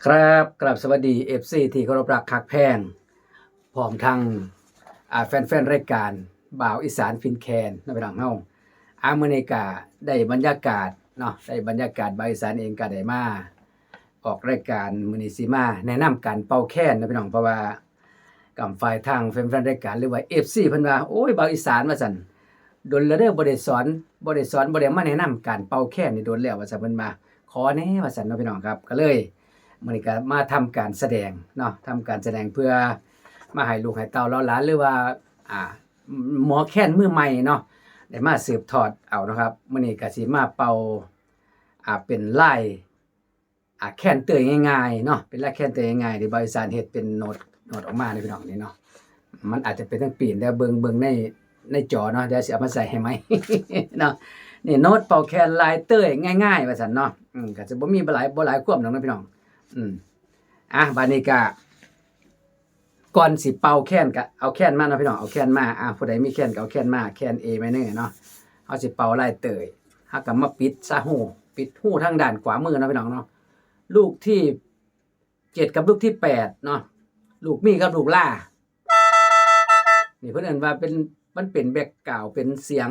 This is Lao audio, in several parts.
ครับ กราบสวัสดี เอฟซี ที่เคารพรักฮักแพง พร้อมทั้ง อ่า แฟนๆ รายการบ่าวอีสานฟินแคนเนาะพี่น้องเฮา อ่า มื้อนี้ก็ได้บรรยากาศเนาะ ได้บรรยากาศ บ่าวอีสานเองก็ได้มาออกรายการ มื้อนี้สิมาแนะนำการเป่าแคนเนาะพี่น้อง เพราะว่า กำฝ่ายทางแฟนๆ รายการ หรือว่า เอฟซี เพิ่นว่า โอ้ย บ่าวอีสาน ว่าซั่น ดนแล้วเด้อ บ่ได้สอน บ่ได้สอน บ่ได้มาแนะนำการเป่าแคนนี่ดนแล้ว ว่าซั่น เพิ่นว่า ขอแหน่ ว่าซั่นเนาะพี่น้องครับ ก็เลย มื้อนี้ก็มาทำการแสดงเนาะ ทำการแสดงเพื่อมาให้ลูกให้เต้าเหล่าหลาน หรือว่า อ่า หมอแคนมือใหม่เนาะ ได้มาสืบทอดเอาเนาะครับ มื้อนี้ก็สิมาเป่า อ่า เป็นลาย อ่า แคนเตยง่ายๆ เนาะ เป็นลายแคนเตยง่ายๆ ที่บ่าวอีสานเฮ็ดเป็นโน้ต โน้ตออกมาเด้อพี่น้อง นี่เนาะ มันอาจจะเป็นทั้งปีน เดี๋ยวเบิ่ง เบิ่งใน ในจอเนาะ เดี๋ยวสิเอามาใส่ให้ใหม่ เนาะ นี่โน้ตเป่าแคนลายเตยง่ายๆ ว่าซั่นเนาะ อืม ก็จะบ่มีบ่หลาย บ่หลายความดอกเนาะพี่น้อง อืม อ่ะ บาดนี้ก็ ก่อนสิเป่าแคนก็เอาแคนมาเนาะพี่น้อง เอาแคนมา อ่า ผู้ใดมีแคนก็เอาแคนมา แคน A minor เนาะ เฮาสิเป่าลายเตย เฮาก็มาปิดซะฮู ปิดฮูทางด้านขวามือเนาะพี่น้องเนาะ ลูกที่เจ็ดกับลูกที่แปดเนาะ ลูกมีกับลูกลา นี่เพิ่นเอิ้นว่าเป็น มันเป็นแบ็กกราวด์ เป็นเสียง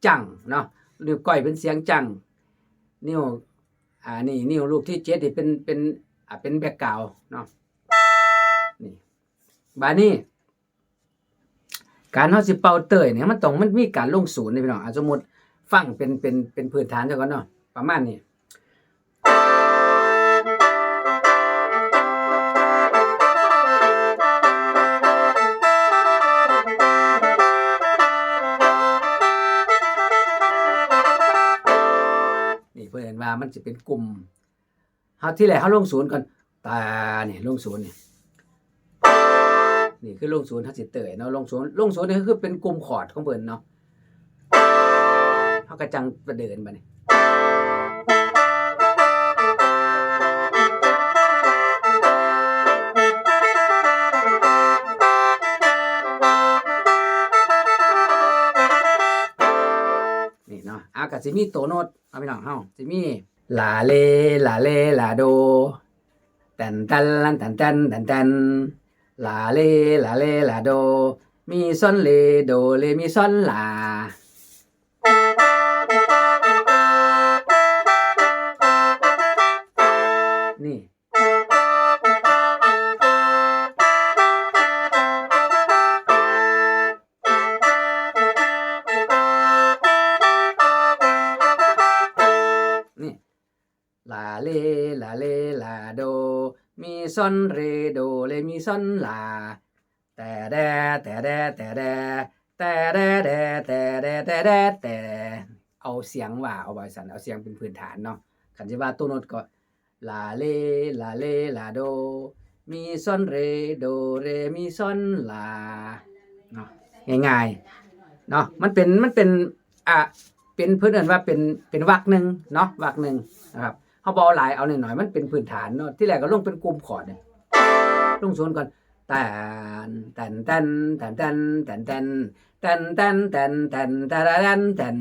จังเนาะ นิ้วก้อยเป็นเสียงจัง นิ้ว อ่า นี่ นิ้วลูกที่เจ็ดนี่เป็น เป็น อ่า เป็นแบ็กกราวด์เนาะ นี่ บาดนี้ การเฮาสิเป่าเตยเนี่ย มันต้อง มันมีการลงศูนย์เด้พี่น้อง อ่า สมมุติฟังเป็น เป็น เป็นพื้นฐานซะก่อนเนาะ ประมาณนี้ นี่เพิ่นเอิ้นว่ามันสิเป็นกลุ่ม เฮา ทีแรกเฮาลงศูนย์ก่อน ตา นี่ ลงศูนย์นี่ นี่คือลงศูนย์ เฮาสิเตยเนาะ ลงศูนย์ ลงศูนย์นี่คือเป็นกลุ่มคอร์ดของเพิ่นเนาะ เฮาก็จั่งไปเดินบาดนี้ นี่เนาะ อ่า ก็สิมีโตโน้ต เอาพี่น้อง เฮาสิมี ลาเล ลาเล ลาโด แตนแตน แตนแตน แตนแตน ลาเล ลาเล ลาโด มีซอน เร โด เร มีซอน ลา นี่ นี่ ลาเล ลาเล ลาโด มีซอน เร โด เร มีซอน ลา แต่แด แต่แด แต่แด แต่แดแด แต่แด แต่แด แต่ เอาเสียงว่า เอาไว้ซั่น เอาเสียงเป็นพื้นฐานเนาะ คันสิว่าโตโน้ตก็ ลาเล ลาเล ลาโด มีซอน เร โด เร มีซอน ลา เนาะ ง่ายๆ เนาะ มันเป็น มันเป็น อ่า เป็น เพิ่นเอิ้นว่าเป็น เป็นวรรคหนึ่งเนาะ วรรคหนึ่งนะครับ เฮาบ่เอาหลาย เอาน้อยๆ มันเป็นพื้นฐานเนาะ ทีแรกก็ลงเป็นกลุ่มคอร์ดนี่ ลงศูนย์ก่อน แตน แตน แตน แตน แตน แตน แตน แตน แตน แตน แตน แตน แตน แตน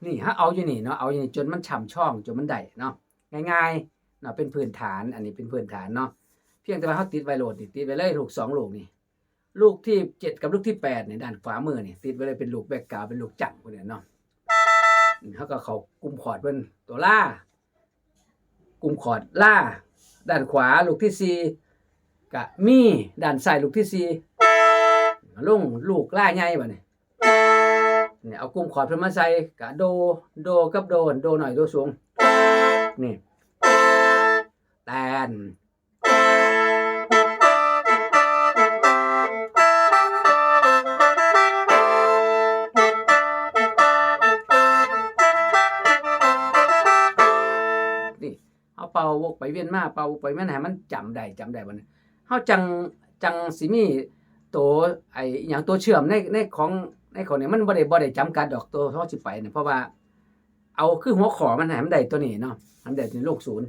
นี่ เฮาเอาอยู่นี่เนาะ เอาอยู่นี่จนมันช่ำชอง จนมันได้เนาะ ง่ายๆ เนาะ เป็นพื้นฐาน อันนี้เป็นพื้นฐานเนาะ เพียงแต่ว่าเฮาติดไว้โลดนี่ ติดไว้เลยลูกสองลูกนี่ ลูกที่เจ็ดกับลูกที่แปดนี่ ด้านขวามือนี่ ติดไว้เลยเป็นลูกแบ็กกราวด์ เป็นลูกจังพวกนี้เนาะ เฮาก็เข้ากลุ่มคอร์ดเพิ่น ตัวลา กลุ่มคอร์ดลา ด้านขวาลูกที่สี่ กะมี ด้านซ้ายลูกที่สี่ ลงลูกลาใหญ่บาดนี้ นี่ เอากลุ่มคอร์ดเพิ่นมาใส่ กะโด โดกับโด โดน้อยโดสูง นี่ แตน นี่ เฮาเป่าวกไปเวียนมา เป่าวกไปเวียนมาให้มันจำได้ จำได้บัดนี้ เฮาจั่ง จั่งสิมีโต ไอ้อิหยัง โตเชื่อมใน ในของ ໃນຂໍ້ນີ້ມັນບໍ່ໄດ້ ບໍ່ໄດ້ຈຳກັດດອກ ໂຕເຮົາຊິໄປນະ ເພາະວ່າເອົາຄືຫົວຂໍ້ມັນໃຫ້ມັນໄດ້ໂຕນີ້ເນາະ ໃຫ້ມັນໄດ້ໂຕນີ້ ໂລກສູນ.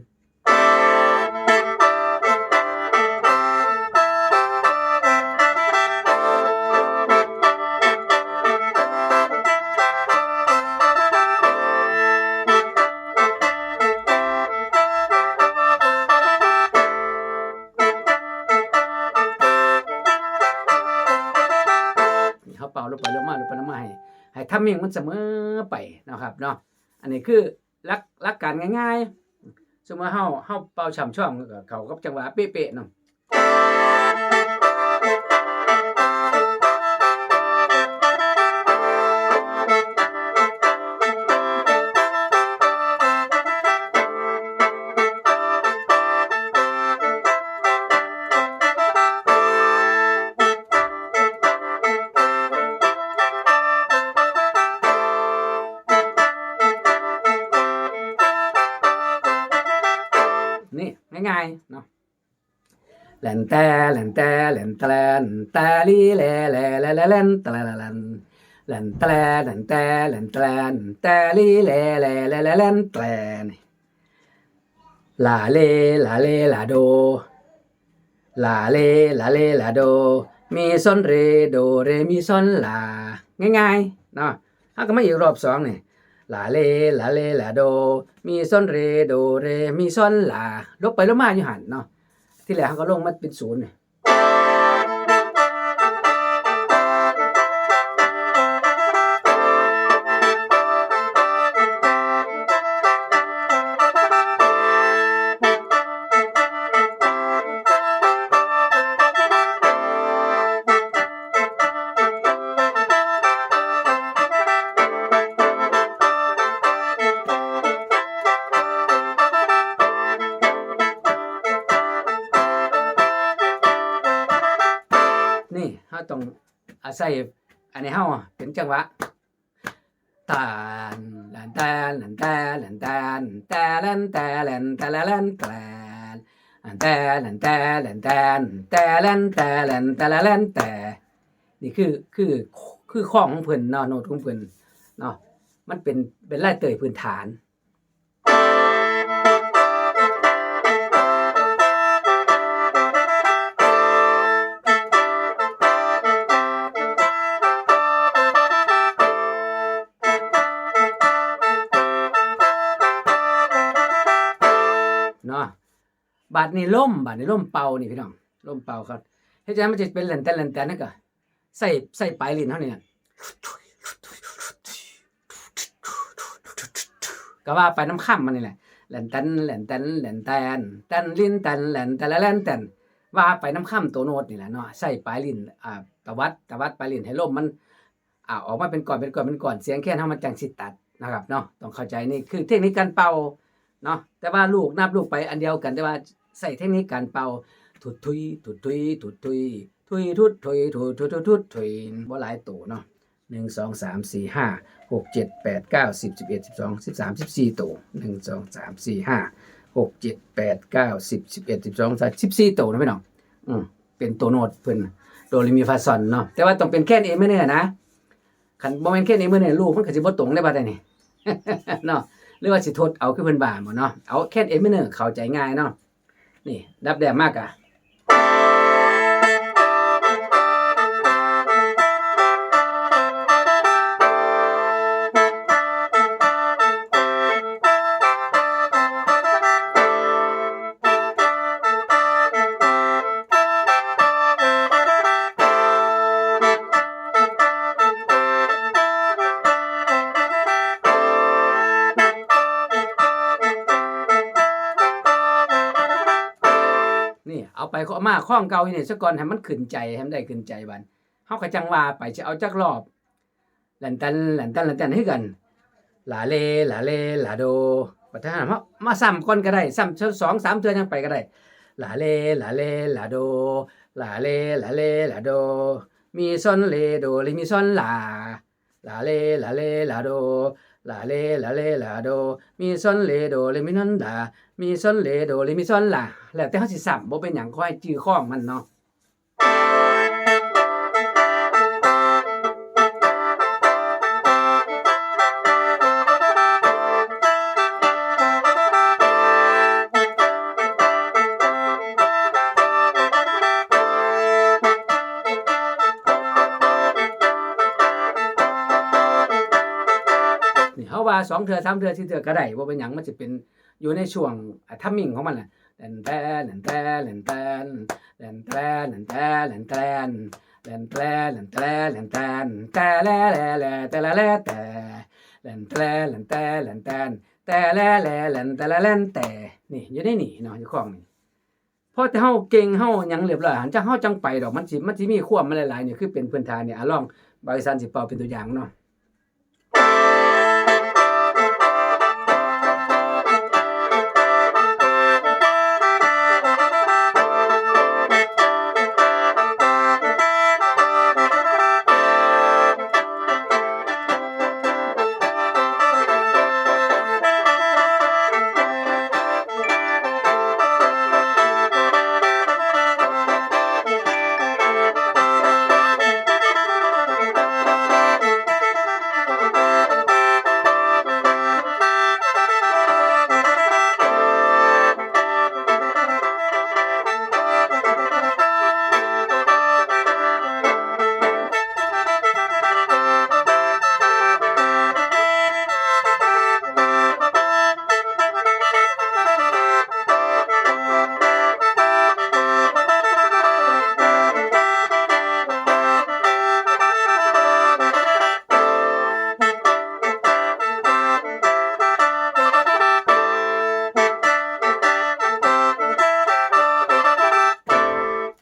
ເຮົາເປົ່າລົງໄປລົງມາ ລົງໄປລົງມາ ໃຫ້ ໃຫ້ທາມມິງມັນສະເໝີໄປເນາະຄັບເນາະ. ອັນນີ້ຄືຫຼັກ ຫຼັກການງ່າຍໆ ສົມມຸດເຮົາ ເຮົາເປົ່າຊ່ຳຊອມ ກໍເຂົ້າກັບຈັງຫວະເປະໆເນາະ. ນີ້ງ່າຍໆເນາະ. ແລ່ນແຕ່ ແລ່ນແຕ່ ແລ່ນແຕ ແລ່ນແຕ່ລີແລ ແລ ແລ ແລ ແລ່ນແຕ ແລ່ນແຕ ແລ່ນແຕ່ ແລ່ນແຕ ແລ່ນແຕ່ລີແລ ແລ ແລ ແລ ແລ່ນແຕ ນີ້ ລາເລ ລາເລ ລາໂດ ລາເລ ລາເລ ລາໂດ ມີຊອນເຣ ໂດເຣ ມີຊອນລາ. ງ່າຍໆເນາະ. ເຮົາກໍມາອີກຮອບສອງນີ້ ລາເລ ລາເລ ລາໂດ ມີຊອນເຣ ໂດເຣ ມີຊອນລາ. ລົບໄປລົບມາຢູ່ຫັ້ນເນາະ. ທີແລກເຮົາກໍລົງມາເປັນສູນນີ້. ນີ້ເຮົາຕ້ອງອາໄສ ອັນນີ້ເຮົາເປັນຈັງຫວະ ຕານ ແລ່ນແຕນ ແລ່ນແຕນ ແລ່ນແຕນ ແຕແລ່ນແຕແລ່ນ ແຕແລ່ນແຕ ແລ່ນແຕນ ແລ່ນແຕນ ແລ່ນແຕນ ແຕແລ່ນແຕແລ່ນ ແຕແລ່ນແຕ. ນີ້ຄື ຄື ຄືຄອງຂອງເພິ່ນເນາະ ໂນດຂອງເພິ່ນເນາະ. ມັນເປັນ ເປັນລາຍເຕີຍພື້ນຖານ. ເນາະ ບາດນີ້ລົມ ບາດນີ້ລົມເປົ່ານີ້ພີ່ນ້ອງ ລົມເປົ່າເຂົາເຮັດຈັ່ງໃດມັນຈະເປັນແລ່ນແຕນ ແລ່ນແຕນ ນັ້ນກໍ ໃສ່ ໃສ່ປາຍລີ້ນເຮົານີ້ນະ ກໍວ່າໄປນຳຄຳມັນນີ້ແຫຼະ ແລ່ນແຕນ ແລ່ນແຕນ ແລ່ນແຕນ ແຕນລີ້ນແຕນ ແລ່ນແຕນ ແລ່ນແຕນ ວ່າໄປນຳຄຳໂຕໂນດນີ້ແຫຼະເນາະ ໃສ່ປາຍລີ້ນ ອ່າ ຕະວັດ ຕະວັດປາຍລີ້ນໃຫ້ລົມມັນ ອ່າ ອອກມາເປັນກ້ອນ ເປັນກ້ອນ ເປັນກ້ອນ ສຽງແຄນເຮົາມັນຈັ່ງຊິຕັດນະຄັບເນາະ. ຕ້ອງເຂົ້າໃຈ ນີ້ຄືເທັກນິກການເປົ່າເນາະ ແຕ່ວ່າລູກນັບລູກໄປອັນດຽວກັນ ແຕ່ວ່າໃຊ້ເທັກນິກການເປົ່າ ທຸດທຸຍ ທຸດທຸຍ ທຸດທຸຍ ທຸຍທຸດທຸຍ ທຸດທຸຍ ທຸດທຸຍ ທຸດທຸຍ ບໍ່ຫຼາຍໂຕເນາະ. ໜຶ່ງ ສອງ ສາມ ສີ່ ຫ້າ ຫົກ ເຈັດ ແປດ ເກົ້າ ສິບ ສິບເອັດ ສິບສອງ ສິບສາມ ສິບສີ່ໂຕ ໜຶ່ງ ສອງ ສາມ ສີ່ ຫ້າ ຫົກ ເຈັດ ແປດ ເກົ້າ ສິບ ສິບເອັດ ສິບສອງ ສິບສີ່ໂຕນະພີ່ນ້ອງ. ອືມ ເປັນໂຕໂນດເພິ່ນ ໂດເຣມີຟາຊອນເນາະ ແຕ່ວ່າຕ້ອງເປັນແຄນເອເມເນີນະ. ຄັນບໍ່ແມ່ນແຄນເອເມເນີ ລູກມັນກໍຊິບໍ່ຕົງໄດ້ບັດນີ້ເນາະ ຫຼືວ່າຊິທົດເອົາຄືເພິ່ນວ່າບໍ່ເນາະ. ເອົາແຄນເອເມເນີເຂົ້າໃຈງ່າຍເນາະ. ນີ້ດັບແດມມາກະ ນີ້ ເອົາໄປເອົາມາ ຄອງເກົ່າຢູ່ນີ້ຊະກ່ອນ ໃຫ້ມັນຂຶ້ນໃຈ ໃຫ້ມັນໄດ້ຂຶ້ນໃຈບາດ ເຮົາກໍຈັ່ງວ່າໄປ ຊິເອົາຈັກຮອບ ແລ່ນແຕ່ນ ແລ່ນແຕ່ນ ແລ່ນແຕ່ນ ຄືກັນ ລາເລ ລາເລ ລາໂດ. ບັດນັ້ນມາ ມາຊ້ຳກ່ອນກໍໄດ້ ຊ້ຳສອງສາມເທື່ອຍັງໄປກໍໄດ້ ລາເລ ລາເລ ລາໂດ ລາເລ ລາເລ ລາໂດ ມີຊອນເຣ ໂດເຣ ມີຊອນລາ ລາເລ ລາເລ ລາໂດ ລາເລ ລາເລ ລາໂດ ມີຊອນເຣ ໂດເຣ ມີນອນລາ ມີຊອນເຣ ໂດເຣ ມີຊອນລາ. ແລ້ວແຕ່ເຮົາຊິຊ້ຳ ບໍ່ເປັນຫຍັງ ຂໍໃຫ້ຈື່ຄອງມັນເນາະ. ວ່າສອງເທື່ອ ສາມເທື່ອ ສີ່ເທື່ອກໍໄດ້ ບໍ່ເປັນຫຍັງ ມັນຊິເປັນຢູ່ໃນຊ່ວງ ອ່າ ທາມມິງຂອງມັນແຫຼະ ແຕ່ນແຕ່ນ ແຕ່ນແຕ່ນ ແຕ່ນແຕ່ນ ແຕ່ນແຕ່ນ ແຕ່ນແຕ່ນ ແຕ່ນແຕ່ນ ແຕ່ນແຕ່ນ ແຕ່ແລແລແລ ແຕ່ລະແລແຕ່ ແລນແຕ ແລນແຕ ແລນແຕນ ແຕແລແລ ແລນແຕ ແລນແຕ ນີ້ ຢູ່ໃນນີ້ເນາະ ຢູ່ຄອງນີ້ ພໍແຕ່ເຮົາເກັ່ງ ເຮົາຫຍັງຮຽບຮ້ອຍ ຫັ້ນ ຈັກເຮົາຈັ່ງໄປດອກ ມັນຊິ ມັນຊິມີຄວາມມາຫຼາຍໆ ນີ້ຄືເປັນພື້ນຖານນີ້ ອາ ລອງ ບ່າວອີສານຊິເປົ່າເປັນຕົວຢ່າງເນາະ.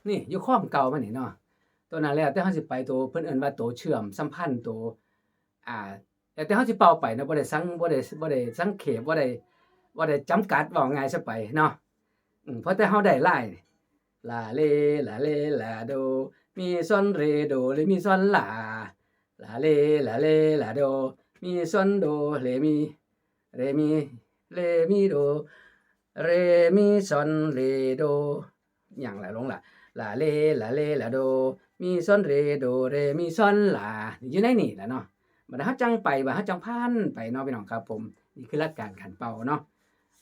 ນີ້ ຢູ່ຄອງເກົ່າມັນນີ້ເນາະ ຕົວນັ້ນແລ້ວແຕ່ເຮົາຊິໄປ ໂຕເພິ່ນເອີ້ນວ່າໂຕເຊື່ອມສຳພັນ ໂຕ ອ່າ ແລ້ວແຕ່ເຮົາຊິເປົ່າໄປເນາະ ບໍ່ໄດ້ສັງ ບໍ່ໄດ້ ບໍ່ໄດ້ສັງເຂບ ບໍ່ໄດ້ ບໍ່ໄດ້ຈຳກັດ ເວົ້າງ່າຍຊະໄປເນາະ ອືມ ພໍແຕ່ເຮົາໄດ້ລາຍ ລາເລ ລາເລ ລາໂດ ມີຊອນເຣ ໂດເຣ ມີຊອນ ລາ ລາເລ ລາເລ ລາໂດ ມີຊອນ ໂດເຣ ມີ ເຣ ມີ ເຣ ມີ ໂດ ເຣ ມີຊອນ ເຣ ໂດ ຫຍັງລະ ລົງລະ ລາເລ ລາເລ ລາໂດ ມີຊອນ ເຣ ໂດເຣ ມີຊອນ ລາ ຢູ່ໃນນີ້ລະເນາະ ບັດເຮົາຈັ່ງໄປ ບັດເຮົາຈັ່ງຜ່ານໄປເນາະ ພີ່ນ້ອງຄັບຜົມ ນີ້ຄືຫຼັກການການເປົ່າເນາະ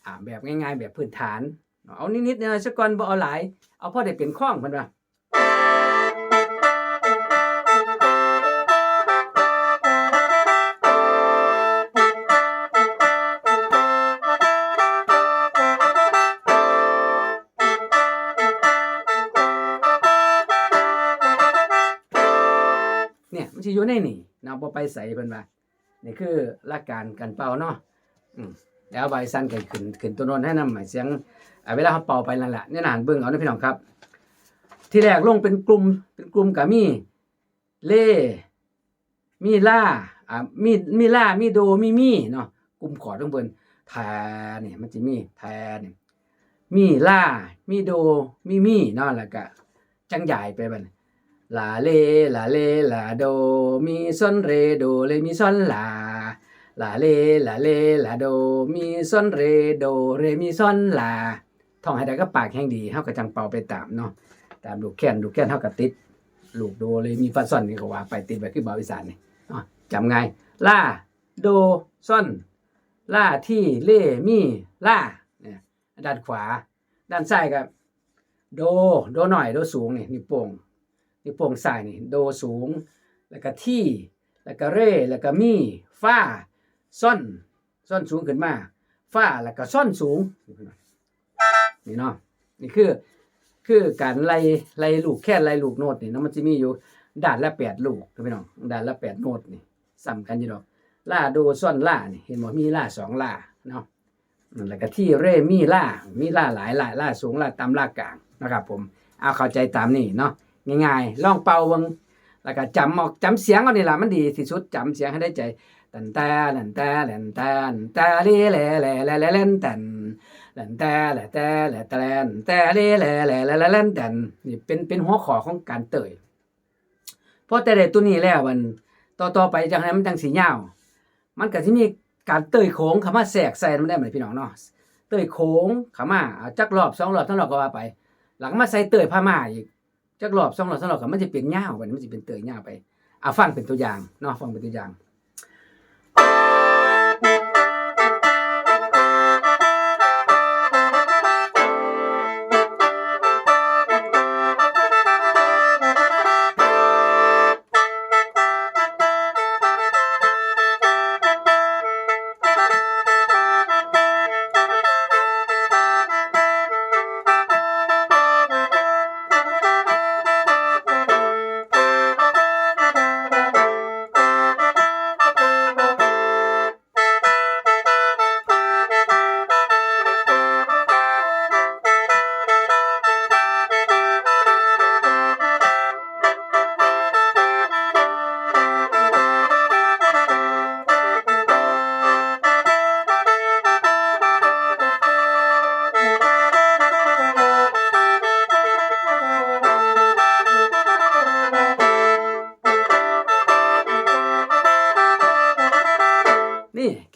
ອ່າ ແບບງ່າຍໆ ແບບພື້ນຖານເນາະ ເອົານິດໆ ໜ້ອຍໆ ຊະກ່ອນ ບໍ່ເອົາຫຼາຍ ເອົາພໍໄດ້ເປັນຄອງ ເພິ່ນວ່າ. ເນຍ ມັນຊິຢູ່ໃນນີ້ເນາະ ບໍ່ໄປໃສ ເພິ່ນວ່າ ນີ້ຄືຫຼັກການການເປົ່າເນາະ ອືມ ແລ້ວບ່າວອີສານກໍຂຶ້ນ ຂຶ້ນຕົວໂນ້ດໃຫ້ນຳ ສຽງ ອ່າ ເວລາເຮົາເປົ່າໄປນັ້ນລະ ໃນນັ້ນເບິ່ງເອົາເນາະ ພີ່ນ້ອງຄັບ ທີແລກລົງເປັນກຸ່ມ ເປັນກຸ່ມກໍມີ ເລ ມີ ລາ ອ່າ ມີ ມີ ລາ ມີ ໂດ ມີ ມີ ເນາະ ກຸ່ມຄອດຂອງເພິ່ນ ແທ ນີ້ ມັນຊິມີ ແທ ນີ້ ມີ ລາ ມີ ໂດ ມີ ມີ ເນາະ ແລ້ວກະຈັ່ງຢາຍໄປບັດນີ້ ລາເລ ລາເລ ລາໂດ ມີຊອນເຣ ໂດເຣ ມີຊອນ ລາ ລາເລ ລາເລ ລາໂດ ມີຊອນເຣ ໂດເຣ ມີຊອນ ລາ ທ່ອງໃຫ້ໄດ້ກັບປາກແຮງດີ ເຮົາກໍຈັ່ງເປົ່າໄປຕາມເນາະ ຕາມລູກແຄນ ລູກແຄນເຮົາກໍຕິດ ລູກໂດເຣມີຟາຊອນນີ້ກໍວ່າໄປ ຕິດໄວ້ຄືບ່າວອີສານນີ້ເນາະ ຈຳງ່າຍ ລາ ໂດ ຊອນ ລາ ທີ ເຣ ມີ ລາ ນີ້ ດ້ານຂວາ ດ້ານຊ້າຍກໍ ໂດ ໂດນ້ອຍ ໂດສູງນີ້ ນິ້ວໂປ້ງ ນິ້ວໂປ້ງຊ້າຍນີ້ ໂດສູງ ແລ້ວກໍທີ ແລ້ວກໍເຣ ແລ້ວກໍມີ ຟາ ຊອນ ຊອນສູງຂຶ້ນມາ ຟາ ແລ້ວກໍຊອນສູງ ນີ້ເນາະ ນີ້ຄື ຄືການໄລ່ ໄລ່ລູກແຄນ ໄລ່ລູກໂນ້ດນີ້ເນາະ ມັນຊິມີຢູ່ດ້ານລະແປດລູກເນາະ ພີ່ນ້ອງ ດ້ານລະແປດໂນ້ດນີ້ ສ່ຳກັນຢູ່ດອກ ລາ ໂດ ຊອນ ລາ ນີ້ ເຫັນບໍ່ ມີລາສອງລາເນາະ ອືມ ແລ້ວກໍທີ ເຣ ມີ ລາ ມີລາຫຼາຍ ລາ ລາສູງ ລາຕ່ຳ ລາກາງ ນະຄັບຜົມ ເອົາ ເຂົ້າໃຈຕາມນີ້ເນາະ ງ່າຍໆ ລອງເປົ່າເບິ່ງ ແລ້ວກໍຈຳເອົາ ຈຳສຽງເອົານີ້ລະ ມັນດີທີ່ສຸດ ຈຳສຽງໃຫ້ໄດ້ໃຈ ແຕ່ນແຕ່ ແຕ່ນແຕ່ ແຕ່ນແຕ່ ແຕ່ນແຕ່ ລີ ແລ ແລ ແລ ແລ ແລ ແລ ແລນ ແຕ່ນ ແຕ່ນແຕ່ ແຕ່ນແຕ່ ແຕ່ນແຕ່ ແຕ່ນແຕ່ ແລ ແລ ແລ ແລ ແລ ແລນ ແຕ່ນ ນີ້ເປັນ ເປັນຫົວຂໍ້ຂອງການເຕີຍ ພໍແຕ່ໄດ້ຕົວນີ້ແລ້ວ ອັນ ຕໍ່ໆໄປຈັ່ງໃດມັນຈັ່ງຊິຍາວ ມັນກໍຊິມີການເຕີຍໂຂງເຂົ້າມາແຊກໃສ່ນຳໄດ້ ພີ່ນ້ອງເນາະ ເຕີຍໂຂງເຂົ້າມາ ເອົາຈັກລອບສອງລອບສາມລອບກໍວ່າໄປ ແລ້ວກໍມາໃສ່ເຕີຍພະມ້າອີກ ຈັກລອບສອງລອບສາມລອບກໍມັນຊິເປັນຍາວ ບັດນີ້ມັນຊິເປັນເຕີຍຍາວໄປ ເອົາ ຟັງເປັນຕົວຢ່າງເນາະ ຟັງເປັນຕົວຢ່າງ.